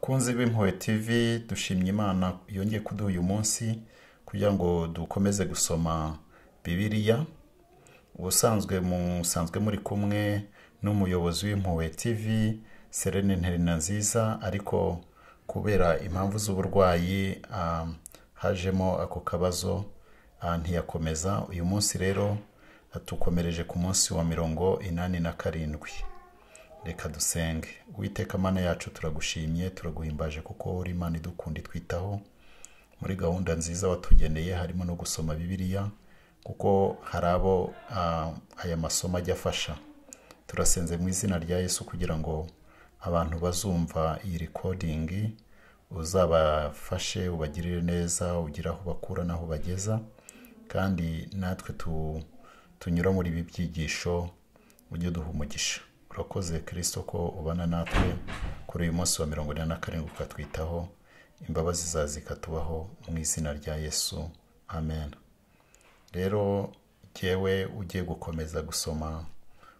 Bakunzi b'Impuhwe TV, dushimye Imana yongeye kuduha uyu munsi kugira ngo dukomeze gusoma Bibiliya. Ubusanzwe musanzwe muri kumwe n'umuyobozi w'Impuhwe TV Serene Nterinanziza, ariko kubera impamvu z'uburwayi hajemo ako kabazo ntiyakomeza. Uyu munsi rero tukomereje ku munsi wa 87. Reka dusenge. Uwiteka Mana yacu, turagushimye, turaguhimbaje kuko uri Imana idukunda, itwitaho. Muri gahunda nziza watugeneye harimo no gusoma Bibiliya, kuko hari abo aya masomo ajya afasha. Turasenze mu izina rya Yesu kugira ngo abantu bazumva iyi recording uzabafashe, ubagirire neza, ugire aho bakura n'aho bageza, kandi natwe tunyura muri ibi byigisho ujye uduha umugisha. Urakoze Kristo ko ubana natwe kuri uyu munsi wa 47, ukatwitaho, imbabazi zawe zikatubaho mu izina rya Yesu, amen. Rero jyewe ugiye gukomeza gusoma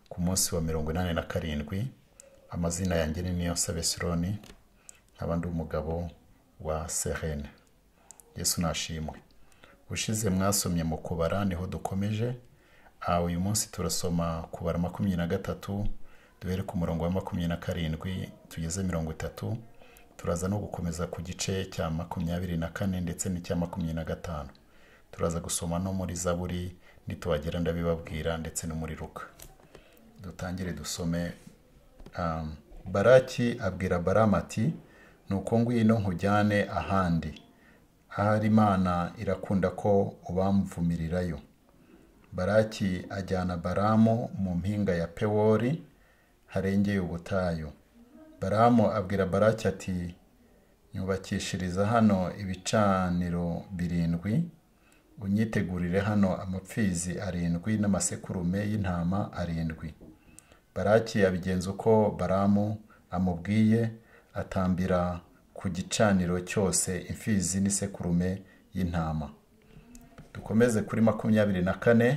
ku munsi wa 87, amazina yanjye ni Niyonsabe Sironi, nkaba ndi umugabo wa Serene. Yesu nashimwe. Ushize mwasomye mu Kubara, niho dukomeje. Uyu munsi turasoma Kubara 23, duhere ku murongo wa 27 tugeze 30. Turaza no gukomeza ku gice cya 24 ndetse n'icya 25. Turaza gusoma no muri Zaburi nituhagera ndabibabwira, ndetse no muri Luka. Dutangire dusome. Baraki abwira Balamu ati: nuko ngwino nkujyane ahandi, ahari Imana irakunda ko ubamvumirirayo. Baraki ajyana Balamu mu mpinga ya Pewori harengeye ubutayu. Balamu abwira Baraki ati: nyubakishiriza hano ibicaniro 7, unyitegurire hano amapfizi 7 n'amasekurume y'intama 7. Baraki abigenza uko Balamu amubwiye, atambira ku gicaniro cyose imfizi n'isekurume y'intama. Dukomeze kuri 24,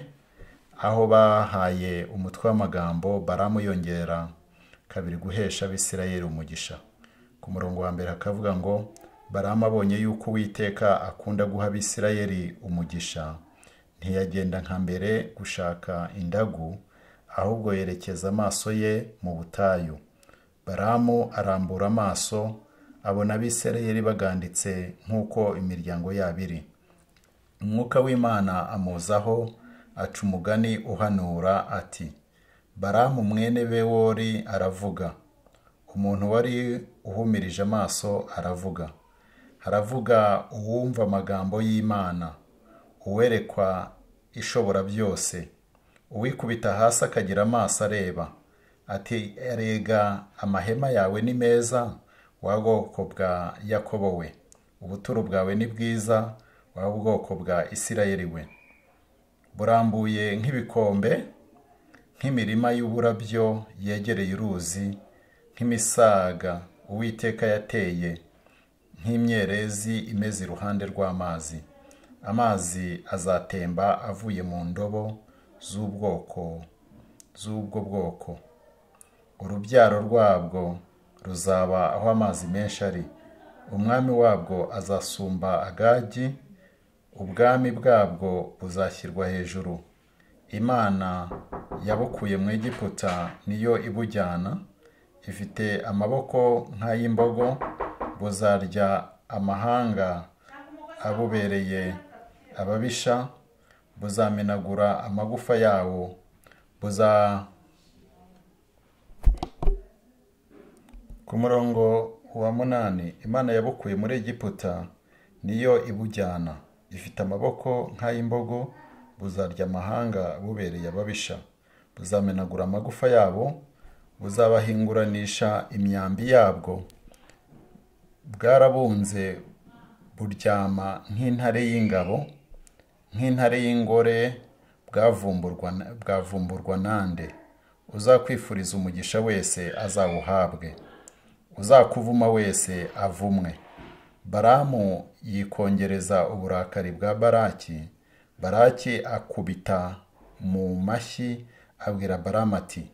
aho bahaye umutwe w'amagambo Balamu yongera kabiri guhesha Abisirayeli umugisha. Ku murongo wa mbere hakavuga ngo: Balamu abonye yuko Uwiteka akunda guha Abisirayeli umugisha, ntiyagenda nka mbere gushaka indagu, ahubwo yerekeza amaso ye mu butayu. Balamu arambura amaso, abona Abisirayeli baganditse nk'uko imiryango yabo iri. Umwuka w'Imana amuzaho, aca umugani uhanura ati: Balamu mwene Bewori aravuga, umuntu wari uhumirije amaso aravuga. Haravuga uwumva amagambo y'Imana, uwerekwa ishobora byose, uwikubita hasi akagira amaso areba, ati: erega amahema yawe ni meza, wa bwoko bwa Yakobo we, ubuturo bwawe ni bwiza, wa bwoko bwa Isirayeli we. Burambuye nk'ibikombe, nk'imirima y'uburabyo yegereye uruzi, nk'imisaga Uwiteka yateye, nk'imyerezi imeze iruhande rw'amazi. Amazi azatemba avuye mu ndobo z'ubwo bwoko. Urubyaro rwabwo ruzaba aho amazi menshi ari. Umwami wabwo azasumba Agagi, ubwami bwabwo buzashyirwa hejuru. Imana yabukuye mu Egiputa niyo ibujyana, ifite amaboko nk'ay'imbogo, buzarya amahanga abubereye ababisha, buzamenagura amagufa yawo, Ku murongo wa 8, Imana yabukuye muri Egiputa niyo ibujyana, ifite amaboko nk'ay'imbogo, buzarya amahanga bubereye ababisha, buzamenagura amagufa yabo, buzabahinguranisha imyambi yabwo. Bwarabunze buryama nk'intare y'ingabo, nk'intare y'ingore, bwavumburwa nande? Uzakwifuriza umugisha wese azawuhabwe, uzakuvuma wese avumwe. Balamu yikongereza uburakari bwa Baraki. Baraki akubita mu mashyi abwira Balamu ati: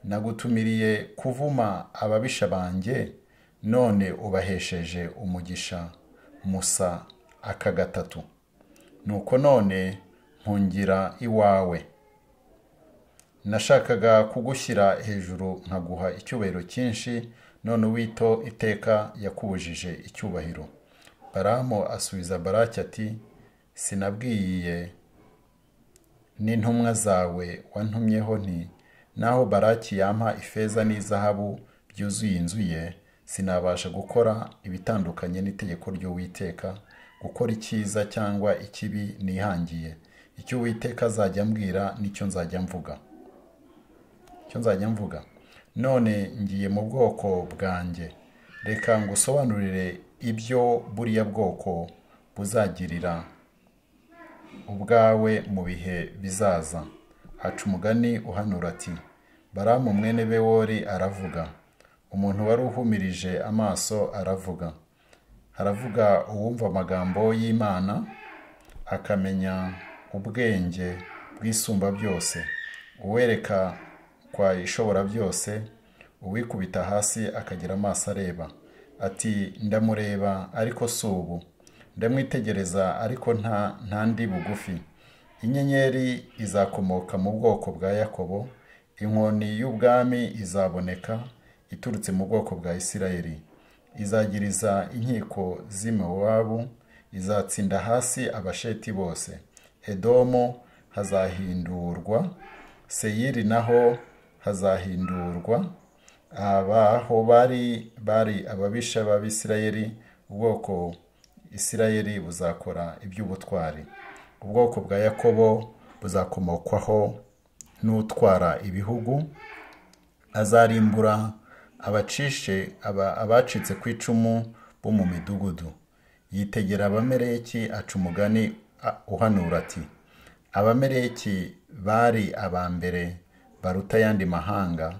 nagutumiriye kuvuma ababisha banjye, None ubahesheje umugisha musa aka gatatu. Nuko none mpungira iwawe. Nashakaga kugushyira hejuru nkaguha icyubahiro cyinshi, none Uwito iteka yakubujije icyubahiro. Balamu asubiza Balaki ati: Sinabwiye n'intumwa zawe wantumyeho nti: Naho Balaki yampa ifeza n'izahabu byuzuye inzu ye, sinabasha gukora ibitandukanye n'itegeko ry'Uwiteka, gukora icyiza cyangwa ikibi nihangiye. Icyo Uwiteka azajya ambwira nicyo nzajya mvuga. Icyo nzajya mvuga. None ngiye mu bwoko bwanjye, reka ngusobanurire ibyo buriya bwoko buzagirira ubwawe mu bihe bizaza. Aca umugani uhanura ati: Balamu mwene Bewori aravuga, umuntu wari uhumirije amaso aravuga. Haravuga uwumva amagambo y'Imana, akamenya ubwenge bw'isumba byose, uwereka kwa ishobora byose, uwikubita hasi akagira amaso areba. Ati: Ndamureba ariko si ubu, ndamwitegereza ariko nta ndi bugufi. Inyenyeri izakomoka mu bwoko bwa Yakobo, inkoni y'ubwami izaboneka iturutse mu bwoko bwa Isirayeli. Izagiriza inkiko z'i Mowabu, izatsinda hasi Abasheti bose. Edomu hazahindurwa, Seyiri naho hazahindurwa. Abaho bari ababisha b'Abisirayeli, ubwoko Isirayeli buzakora iby'ubutwari. Ubwoko bwa Yakobo buzakomokwaho n'utwara ibihugu, azarimbura abacitse ku icumu bo mu midugudu. Yitegera Abameleki aca umugani uhanura ati: Abameleki bari aba mbere baruta ayandi mahanga,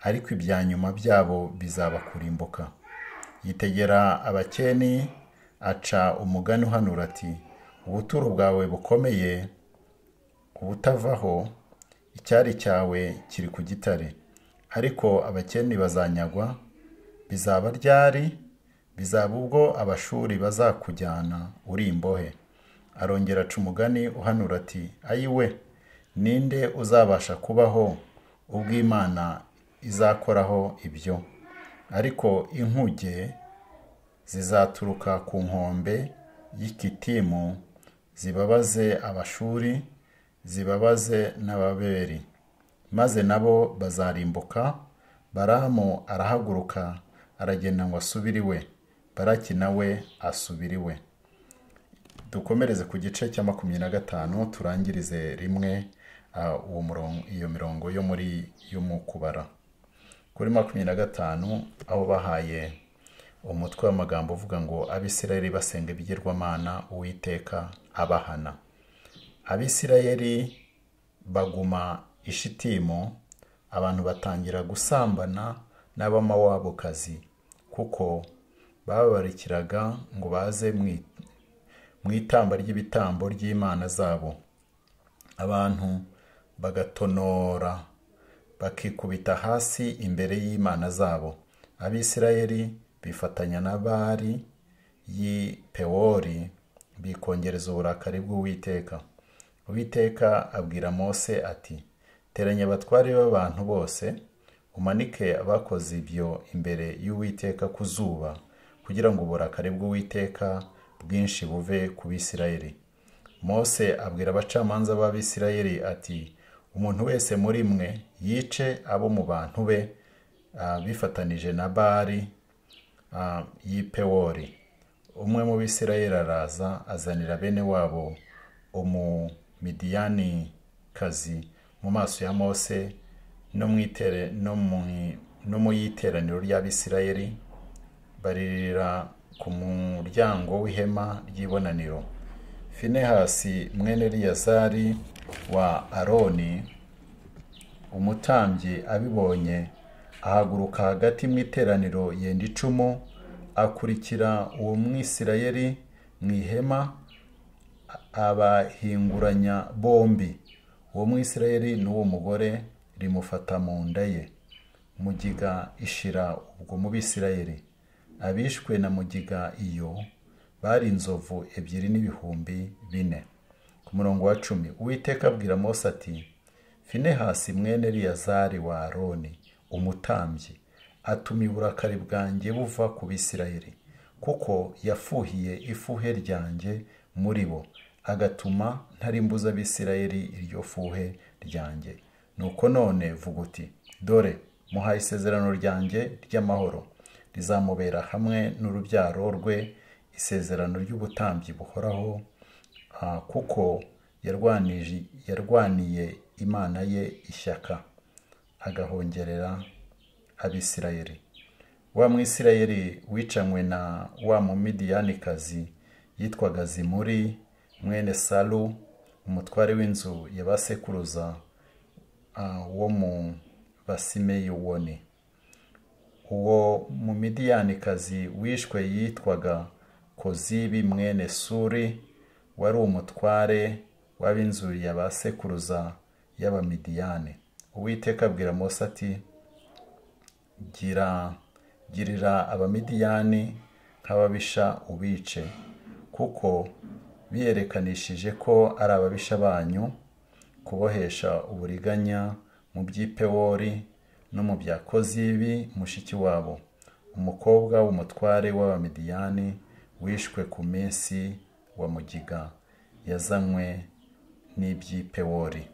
ariko ibya nyuma byabo bizaba kurimbuka. Yitegera Abakeni aca umugani uhanura ati: Ubuturo bwawe bukomeye ubutavaho, icyari cyawe kiri ku gitare. Ariko Abakeni bazanyagwa. Bizaba ryari? Bizaba ubwo Abashuri bazakujyana uri imbohe. Arongera aca umugani uhanura ati: Ayiwe, ninde uzabasha kubaho ubwo Imana izakoraho ibyo? Ariko inkuge zizaturuka ku nkombe y'Ikitimu, zibabaze Abashuri, zibabaze n'Ababeri, maze nabo bazarimbuka. Balamu arahaguruka aragenda ngo asubire iwe, Balaki nawe asubira iwe. Dukomereze ku gice cya 25, turangirize rimwe uwo murongo, iyo mirongo yo muri yo mu kubara. Kuri 25 aho bahaye umutwe w'amagambo uvuga ngo Abisirayeli basenga ibigirwamana, Uwiteka abahana. Abisirayeli baguma i Shitimu, abantu batangira gusambana n'Abamowabukazi, kuko babarikiraga ngo baze mu itamba ry'ibitambo ry'imana zabo. Abantu bagatonora bakikubita hasi imbere y'imana zabo. Abisirayeli bifatanya na Bali y'i Pewori, bikongereza uburakari bw'Uwiteka. Uwiteka abwira Mose ati: Teranya abatware b'abantu bose, umanike abakoze ibyo imbere y'Uwiteka ku zuba, kugira ngo uburakari bw'Uwiteka bwinshi buve ku Bisirayeli. Mose abwira abacamanza b'Abisirayeli ati: Umuntu wese muri mwe yice abo mu bantu be bifatanije na Bali y'i Pewori. Umwe mu Bisirayeli araza azanira bene wabo Umumidiyanikazi mu maso ya Mose no mu iteraniro ry'Abisirayeli, baririra ku muryango w'ihema ry'ibonaniro. Finehasi mwene Eleyazari wa Aroni umutambyi abibonye, ahaguruka hagati mu iteraniro yenda icumu, akurikira uwo Mwisirayeli mu ihema, abahinguranya bombi. Uwo Mwisirayeli n'uwo mugore rimufata mu nda ye, mugiga ishira ubwo mu Bisirayeli. Abishwe na mugiga iyo bari 2,004,000. Ku murongo wa 10, Uwiteka abwira Mose ati: Finehasi mwene Eliyazari wa Aroni umutambyi atuma uburakari bwanjye buva ku Bisirayeli, kuko yafuhiye ifuhe ryanjye muri bo, agatuma ntarimbuza Abisirayeli iryo fuhe ryanjye. Nuko none vuga uti: dore muhaye isezerano ryanjye ry'amahoro, rizamubera hamwe n'urubyaro rwe isezerano ry'ubutambyi buhoraho, kuko yarwaniye Imana ye ishyaka, agahongerera Abisirayeli. Wa Mwisirayeli wicanywe na wa Mumidiyanikazi yitwaga Zimuri mwene Salu, umutware w'inzu ya basekuruza wo mu Basimeyoni. Uwo Mumidiyanikazi wishwe yitwaga Kozibi mwene Suri, wari umutware w'ab'inzu ya basekuruza y'Abamidiyani. Uwiteka abwira Mose ati: girira Abamidiyani nk'ababisha ubice, kuko biyerekanishije ko ari ababisha banyu, kubohesha uburiganya mu by'Ipewori no mu bya Kozibi mushiki wabo, umukobwa w'umutware w'Abamidiyani wishwe ku minsi wa mugiga yazanywe n'iby'Ipewori.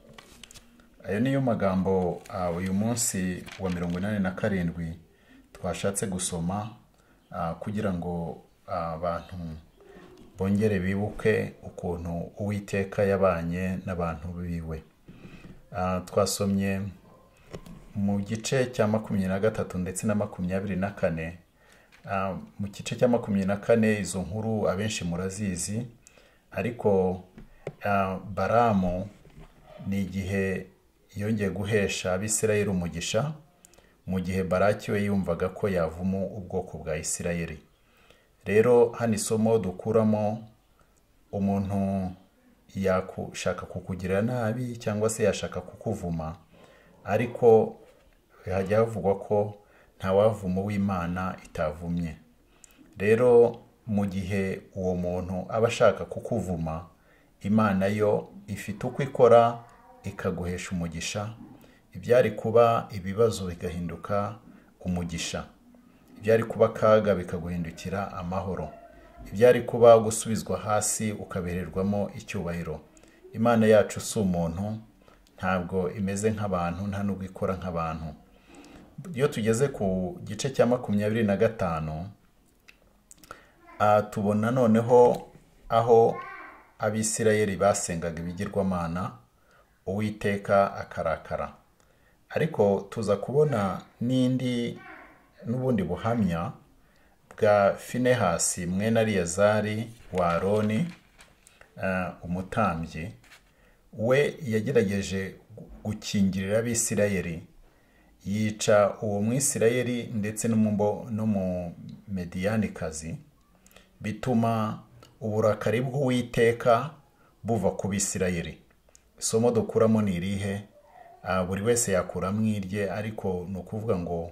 Ayo niyo magambo uyu munsi wa 87 twashatse gusoma, kugira ngo abantu bongere bibuke ukuntu Uwiteka yabanye n'abantu biwe. Twasomye mu gice cya 23 ndetse na 24. Mu gice cya 24 izo nkuru abenshi murazizi, ariko Baramu ni igihe yongeye guhesha Abisirayeli umugisha, mu gihe Baraki we yumvaga ko yavuma ubwoko bwa Isirayeli. Rero hano isomo dukuramo, umuntu yakushaka kukugirira nabi cyangwa se yashaka kukuvuma, ariko hajya havugwa ko ntawavuma uw'Imana itavumye. Rero mu gihe uwo muntu aba ashaka kukuvuma, Imana yo ifite uko ikora ikaguhesha umugisha, ibyari kuba ibibazo bigahinduka umugisha, ibyari kuba akaga bikaguhindukira amahoro, ibyari kuba gusubizwa hasi ukabererwamo icyubahiro. Imana yacu si umuntu, ntabwo imeze nk'abantu, nta nubwo ikora nk'abantu. Iyo tugeze ku gice cya 25, tubona noneho aho Abisirayeli basengaga ibigirwamana, Uwiteka akarakara. Ariko tuza kubona n'indi n'ubundi buhamya bwa Finehasi mwene Eliyazari wa Aroni umutambyi. We yagerageje gukingirira Abisirayeli, yica uwo Mwisirayeli ndetse n'Umumediyanikazi, bituma uburakari bw'Uwiteka buva ku Bisirayeli. Isomo dukuramo ni irihe? Buri wese yakuramo irye, ariko ni ukuvuga ngo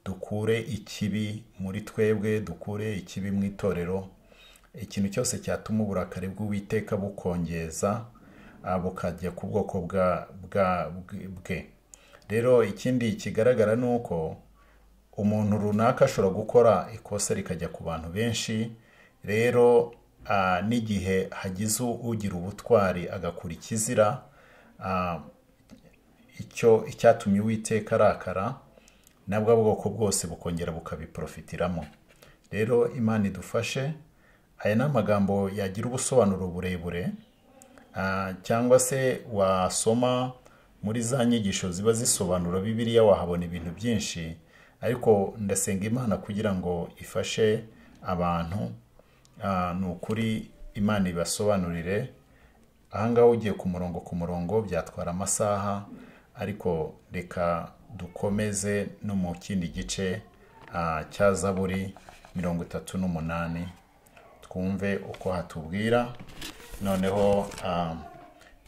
dukure ikibi muri twebwe, dukure ikibi mu itorero. Ikintu cyose cyatuma uburakari bw'Uwiteka bukongeza, bukajya ku bwoko bwe. Rero ikindi kigaragara ni uko umuntu runaka ashobora gukora ikosa rikajya ku bantu benshi. Rero n'igihe hagize ugira ubutwari agakura ikizira, icyo icyatumye Uwiteka arakara, nabwo bwoko bwose bukongera bukabiprofitiramo. Rero Imana idufashe. Aya ni amagambo yagira ubusobanuro burebure, cyangwa se wasoma muri za nyigisho ziba zisobanura Bibiliya wahabona ibintu byinshi, ariko ndasenga Imana kugira ngo ifashe abantu. Ni ukuri Imana ibasobanurire. Ahangaha ugiye ku murongo ku murongo byatwara amasaha, ariko reka dukomeze no mu kindi gice cya Zaburi 38, twumve uko hatubwira. Noneho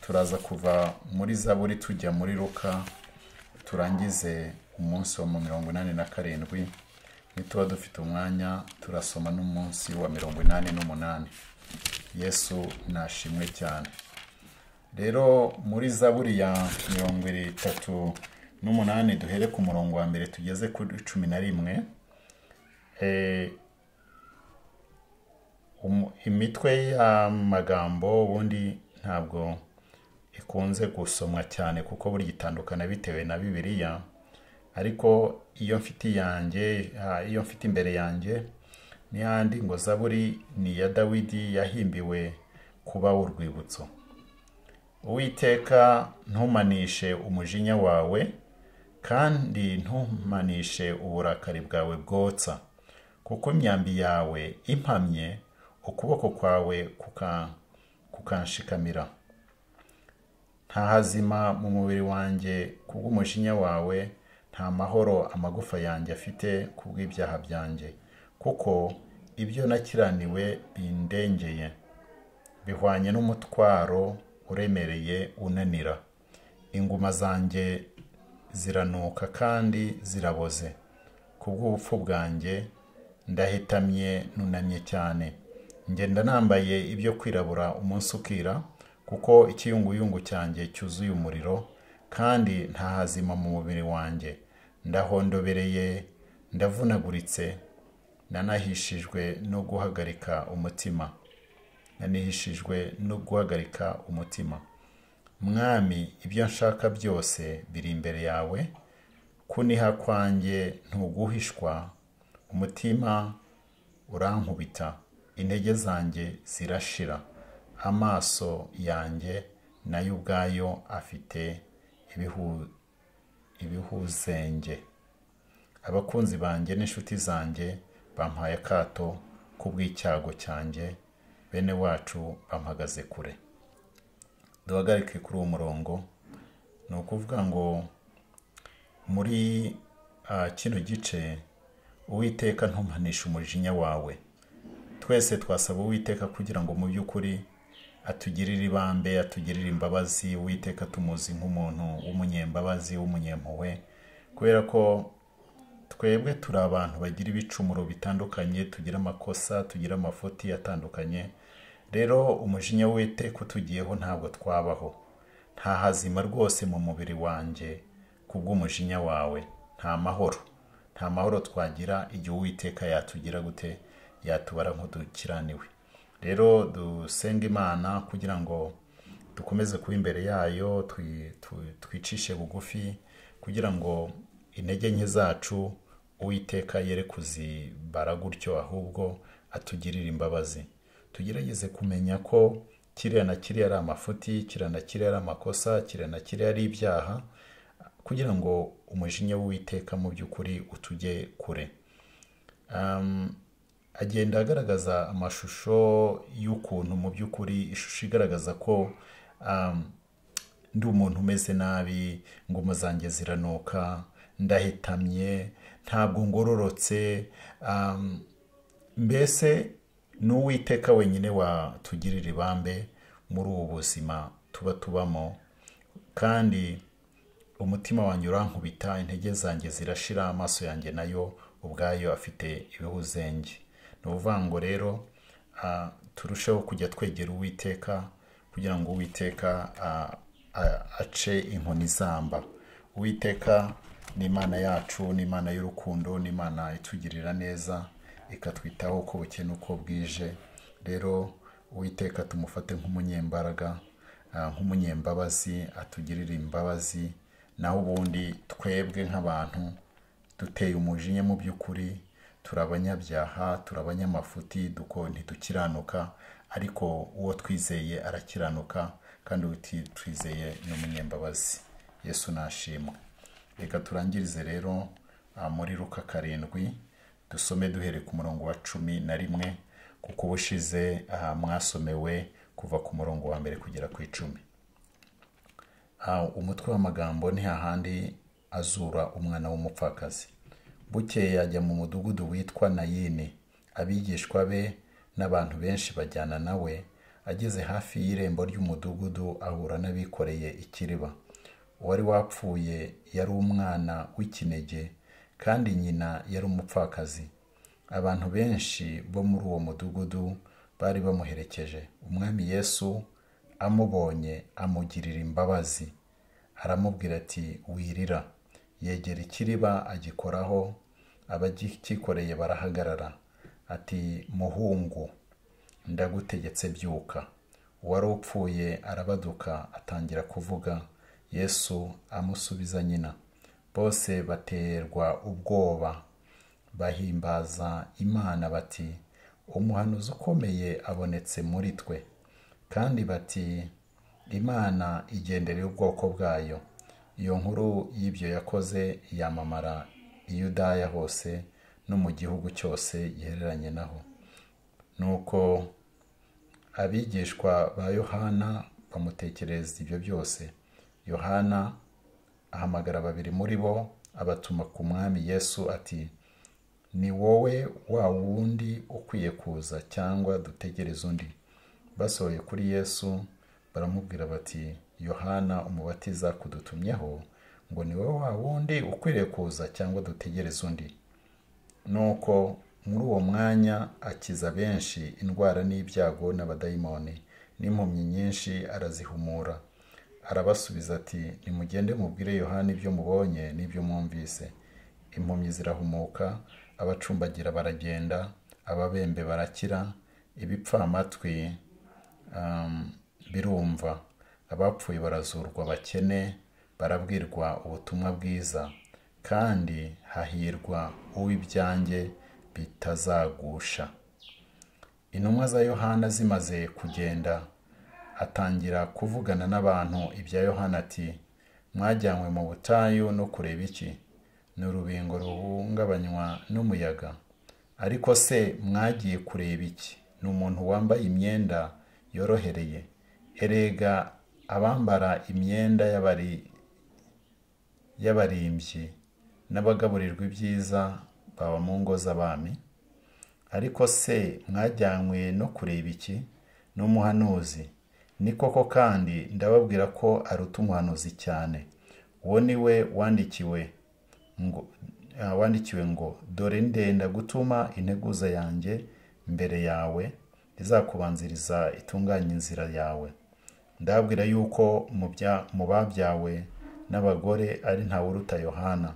turaza kuva muri Zaburi tujya muri Luka, turangize umunsi wa 87. Nituba dufite umwanya turasoma n'umunsi wa 88. Yesu nashimwe cyane. Rero muri Zaburi ya 38 duhere ku murongo wa 1 tugeze kuri 11. Imitwe y'amagambo ubundi ntabwo ikunze gusomwa cyane kuko buri gitandukana bitewe na Bibiliya, ariko iyo mfite yanjye, iyo mfite imbere yanjye ni handi ngo Zaburi ni ya Dawidi yahimbiwe kuba urwibutso. Uwiteka, ntumanishe umujinya wawe, kandi ntumanishe uburakari bwawe bwotsa, kuko imyambi yawe impamye, ukuboko kwawe kukanshikamira. Nta hazima mu mubiri wanjye kubw'umujinya wawe, nta mahoro amagufa yanjye afite kubw'ibyaha byanjye, kuko ibyo nakiraniwe bindengeye, bihwanye n'umutwaro uremereye unanira. Inguma zanjye ziranuka kandi ziraboze, kubw'ubupfu bwanjye ndahitamye nunamye cyane. Ngenda nambaye ibyo kwirabura umunsi ukira, kuko ikiyunguyungu cyanjye cyuzuye umuriro, kandi nta hazima mu mubiri wanjye. Ndahondobereye, ndavunaguritse, nanahishijwe no guhagarika umutima. Nanihishijwe no guhagarika umutima. Mwami, ibyo nshaka byose biri imbere yawe, kuniha kwanjye ntuguhishwa. Umutima urankubita, intege zanjye zirashira, amaso yanjye nayo ubwayo afite ibihuzenge. Abakunzi banjye n'inshuti zanjye bampaye akato kubw'icyago cyanjye, bene wacu bampagaze kure. Duhagarike kuri uwo murongo. Ni ukuvuga ngo muri kino gice, Uwiteka ntumpanishe umujinya wawe. Twese twasaba Uwiteka kugira ngo mu by'ukuri atugirire ibambe, atugirire imbabazi. Uwiteka tumuzi nk'umuntu w'umunyembabazi, w'umunyempuhwe, kubera ko twebwe turi abantu bagira ibicumuro bitandukanye, tugira amakosa, tugira amafuti atandukanye. Rero umujinya w'Uwiteka utugiyeho ntabwo twabaho. Nta hazima rwose mu mubiri wanjye kubw'umujinya wawe, nta mahoro, nta mahoro twagira igihe Uwiteka yatugira gute, yatubara nk'udukiraniwe. Rero dusenga Imana kugira ngo dukomeze kuba imbere yayo, twicishe bugufi kugira ngo intege nke zacu Uwiteka yere kuzibara gutyo, ahubwo atugirire imbabazi. Tugerageze kumenya ko kiriya na kiriya ari amafuti, kiriya na kiriya ari amakosa, kiriya na kiriya ari ibyaha, kugira ngo umujinya w'Uwiteka mu by'ukuri utujye kure. Agenda agaragaza amashusho y'ukuntu mu by'ukuri ishusho igaragaza ko ndi umuntu umeze nabi, inguma zanjye ziranuka, ndahitamye, ntabwo ngororotse. Mbese ni Uwiteka wenyine watugirira ibambe muri ubu buzima tuba tubamo. Kandi umutima wanjye urankubita, intege zanjye zirashira, amaso yanjye nayo ubwayo afite ibihuzenge. Ni ukuvuga ngo rero turusheho kujya twegera Uwiteka kugira ngo Uwiteka ace inkoni zamba. Uwiteka ni Imana yacu, ni Imana y'urukundo, ni Imana itugirira neza, ikatwitaho uko bukeye n'uko bwije. Rero Uwiteka tumufate nk'umunyembaraga, nk'umunyembabazi, atugirire imbabazi. Naho ubundi twebwe nk'abantu duteye umujinya mu by'ukuri, turi abanyabyaha, turi abanyamafuti, ntidukiranuka, ariko uwo twizeye arakiranuka, kandi uwo twizeye ni umunyembabazi. Yesu nashimwe. Reka turangirize rero muri Luka 7, dusome duhere ku murongo wa 11, kuko ubushize mwasomewe kuva ku murongo wa 1 kugera ku 10. Umutwe w'amagambo ni hahandi azura umwana w'umupfakazi. Bukeye ajya mu mudugudu witwa Nayini, abigishwa be n'abantu benshi bajyana nawe. Ageze hafi y'irembo ry'umudugudu ahura n'abikoreye ikiriba. Uwari wapfuye yari umwana w'ikinege, Kandi nyina yari umupfakazi. Abantu benshi bo muri uwo mudugudu bari bamuherekeje. Umwami Yesu amubonye amugirira imbabazi, aramubwira ati wirira. Yegera ikiriba agikoraho, abagikikoreye barahagarara. Ati muhungu, ndagutegetse byuka. Uwari upfuye arabaduka atangira kuvuga. Yesu amusubiza nyina. Bose baterwa ubwoba, bahimbaza Imana bati umuhanuzi ukomeye abonetse muri twe, kandi bati Imana igendereye ubwoko bwayo. Iyo nkuru y'ibyo yakoze yamamara i Yudaya hose no mu gihugu cyose gihereranye naho. Nuko abigishwa ba Yohana bamutekerereza ibyo byose. Yohana ahamagara babiri muri bo, abatuma ku mwami Yesu ati ni wowe wa wundi ukwiye kuza, cyangwa dutegereze undi? Basohoye kuri Yesu baramubwira bati Yohana umubatiza kudutumyeho ngo ni wowe wa wundi ukwiriye kuza, cyangwa dutegereze undi? Nuko muri uwo mwanya akiza benshi indwara n'ibyago n'abadayimoni, n'impumyi nyinshi arazihumura. Arabasubiza ati nimugende mubwire Yohana ibyo mubonye n'ibyo mwumvise. Impumyi zirahumuka, abacumbagira baragenda, ababembe barakira, ibipfamatwi birumva, abapfuye barazurwa, abakene barabwirwa ubutumwa bwiza, kandi hahirwa uw'ibyanjye bitazagusha. Intumwa za Yohana zimaze kugenda, atangira kuvugana n'abantu ibya Yohana ati mwajyanywe mu butayu no kureba iki? Ni urubingo ruhungabanywa n'umuyaga. Ariko se mwagiye kureba iki? Ni umuntu wambaye imyenda yorohereye. Erega abambara imyenda y'abarimbyi n'abagaburirwa ibyiza baba mu ngo z'abami. Ariko se mwajyanywe no kureba iki? Ni umuhanuzi. Ni koko kandi ndababwira ko aruta umuhanuzi cyane. Uwo ni we wandikiwe ngo dore ndenda gutuma integuza yanjye mbere yawe, izakubanziriza itunganye inzira yawe. Ndababwira yuko mu babyawe n'abagore ari ntawe uruta Yohana,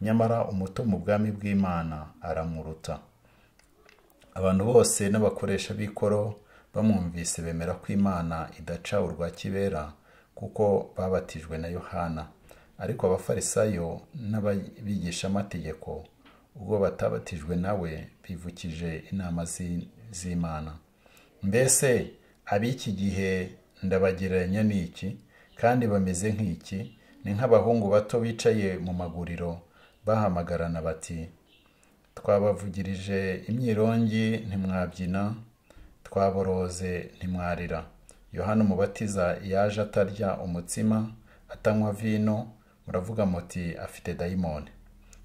nyamara umuto mu bwami bw'Imana aramuruta. Abantu bose n'abakoresha b'ikoro bamwumvise bemera ko Imana idaca urwa kibera, kuko babatijwe na Yohana. Ariko abafarisayo n'abigishamategeko ubwo batabatijwe nawe bivukije inama z'Imana. Mbese ab'iki gihe ndabagereranya n'iki, kandi bameze nk'iki? Ni nk'abahungu bato bicaye mu maguriro bahamagarana bati twabavugirije imyirongi ntimwabyina, twaboroze ntimwarira. Yohana umubatiza yaje atarya umutsima, atanywa vino, muravuga muti afite dayimoni.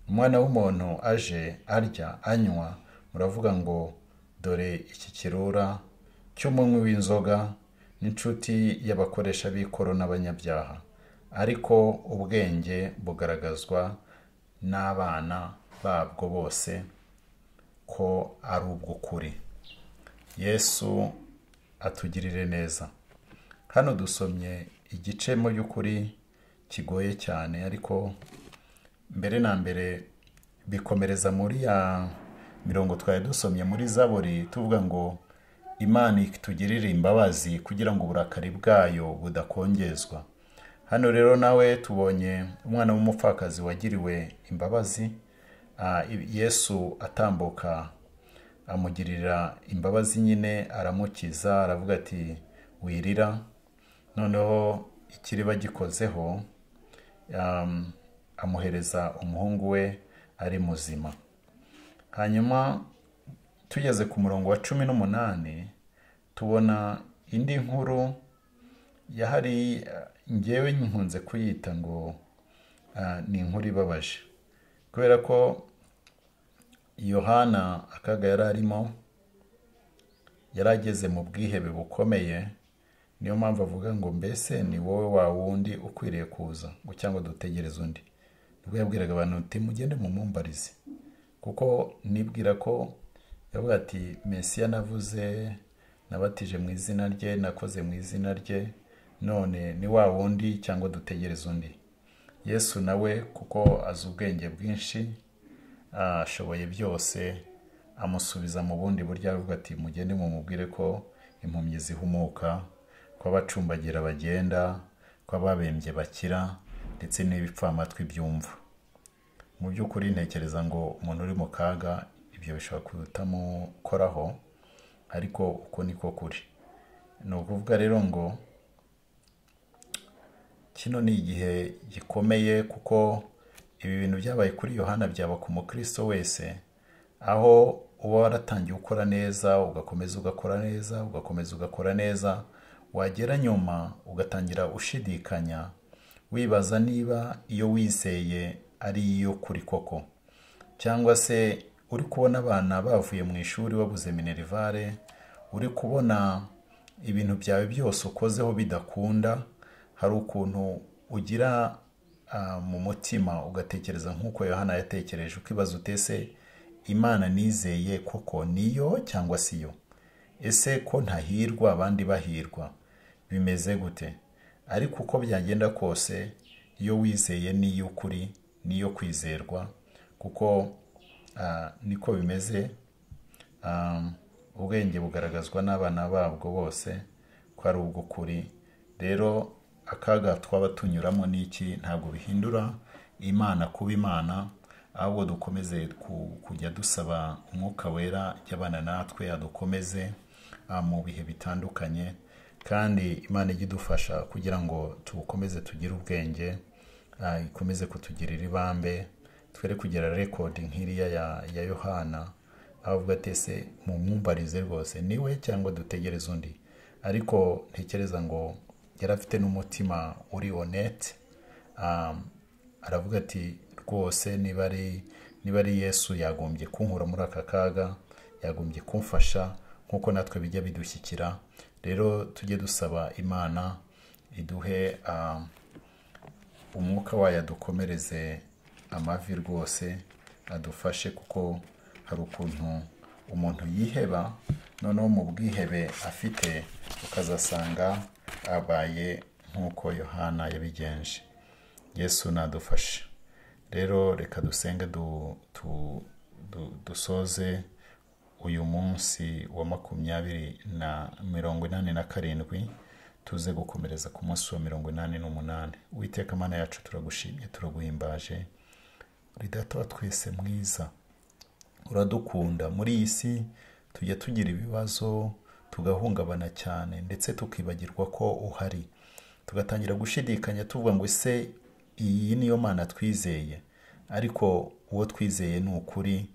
Umwana w'umuntu aje arya anywa, muravuga ngo dore iki kirura cy'umunywi w'inzoga n'inshuti y'abakoresha b'ikoro n'abanyabyaha. Ariko ubwenge bugaragazwa n'abana babwo bose ko ari ubw'ukuri. Yesu atugirire neza. Hano dusomye igice mu by'ukuri kigoye cyane, ariko mbere na mbere bikomereza muri ya mirongo twari dusomye muri Zaburi, tuvuga ngo Imana itugirire imbabazi kugira ngo uburakari bwayo budakongezwa. Hano rero nawe tubonye umwana w'umupfakazi wagiriwe imbabazi. Yesu atambuka amugirira imbabazi nyine, aramukiza, aravuga ati wirira. Noneho ikiriba gikozeho amuhereza umuhungu we ari muzima. Hanyuma tugeze ku murongo wa 18 tubona indi nkuru yahari, ngewe nkunze kuyita ngo ni inkuru ibabaje, kubera ko Yohana akaga yari arimo, yari ageze mu bwihebe bukomeye. Niyo mpamvu avuga ngo mbese ni wowe wa wundi ukwiriye kuza, ngo cyangwa dutegereze undi. Nibwo yabwiraga abantu ati mugende mumumbarize, kuko nibwira ko yavuga ati Mesiya navuze, nabatije mu izina rye, nakoze mu izina rye, none ni wa wundi cyangwa dutegereze undi? Yesu nawe kuko azi ubwenge bwinshi, ashoboye byose, amusubiza mu bundi buryo avuga ati mugende mumubwire ko impumyi zihumuka, ko abacumbagira bagenda, ko ababembye bakira, ndetse n'ibipfamatwi byumva. Mu by'ukuri ntekereza ngo umuntu uri mu kaga ibyo bishobora kutamukoraho, ariko uko niko kuri. Ni ukuvuga rero ngo kino ni igihe gikomeye, kuko ibi bintu byabaye kuri Yohana byaba ku mukristo wese, aho uba waratangiye ukora neza, ugakomeza ugakora neza, ugakomeza ugakora neza, wagera nyuma ugatangira ushidikanya, wibaza niba iyo wizeye ari iy'ukuri koko, cyangwa se uri kubona abana bavuye mu ishuri babuze minerivare, uri kubona ibintu byawe byose ukozeho bidakunda. Hari ukuntu ugira mu mutima ugatekereza nk'uko Yohana yatekereje, ukibaza utese Imana nizeye koko niyo cyangwa siyo? Ese ko ntahirwa abandi bahirwa bimeze gute? Ariko uko byagenda kose, iyo wizeye n'iy'ukuri niyo kwizerwa, kuko niko bimeze. Ubwenge bugaragazwa n'abana babwo bose ko ari ubw'ukuri. Rero akaga twaba tunyuramo n'iki ntabwo bihindura Imana kuba Imana, ahubwo dukomeze kujya dusaba Umwuka Wera y'abana natwe adukomeze mu bihe bitandukanye, kandi Imana ijye idufasha kugira ngo tukomeze tugire ubwenge, ikomeze kutugirira ibambe, twere kugira rekodi nk'iriya ya Yohana, avuga ati ese mumumbarize rwose niwe cyangwa dutegereze undi? Ariko ntekereza ngo yari afite n'umutima uri honete, aravuga ati rwose niba ari Yesu yagombye kunkura muri aka kaga, yagombye kumfasha nk'uko natwe bijya bidushyikira. Rero tujye dusaba Imana iduhe umwuka wayo, adukomereze amavi rwose, adufashe, kuko hari ukuntu umuntu yiheba, noneho mu bwihebe afite ukazasanga abaye nk'uko Yohana yabigenje. Yesu nadufashe. Rero reka dusenge dusoze uyu munsi wa 87, tuze gukomereza ku munsi wa 88. Uwiteka Mana yacu, turagushimye, turaguhimbaje, uri Data wa twese mwiza, uradukunda. Muri iyi si tujya tugira ibibazo, tugahungabana cyane, ndetse tukibagirwa ko uhari, tugatangira gushidikanya tuvuga ngo ese iyi niyo Mana twizeye? Ariko uwo twizeye ni ukuri.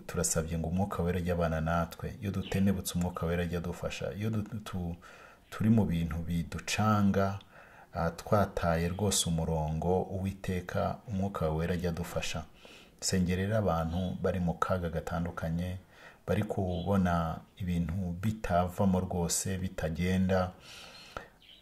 Turasabye ngo Umwuka Wera ajye abana natwe. Iyo dutenebutse Umwuka Wera ajye adufasha. Iyo turi mu bintu biducanga, twataye rwose umurongo, Uwiteka Umwuka Wera ajye adufasha. Sengerera abantu bari mu kaga gatandukanye, bari kubona ibintu bitavamo rwose, bitagenda,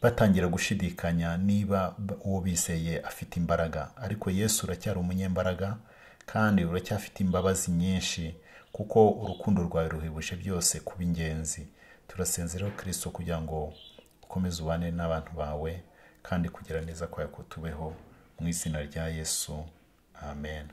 batangira gushidikanya niba uwo bizeye afite imbaraga. Ariko Yesu uracyari umunyembaraga, kandi uracyafite imbabazi nyinshi, kuko urukundo rwawe ruhebuje byose kuba ingenzi. Turasenzeraho Kristo kugira ngo ukomeze ubane n'abantu bawe, kandi kugira neza kwawe kutubeho, mu izina rya Yesu, amen.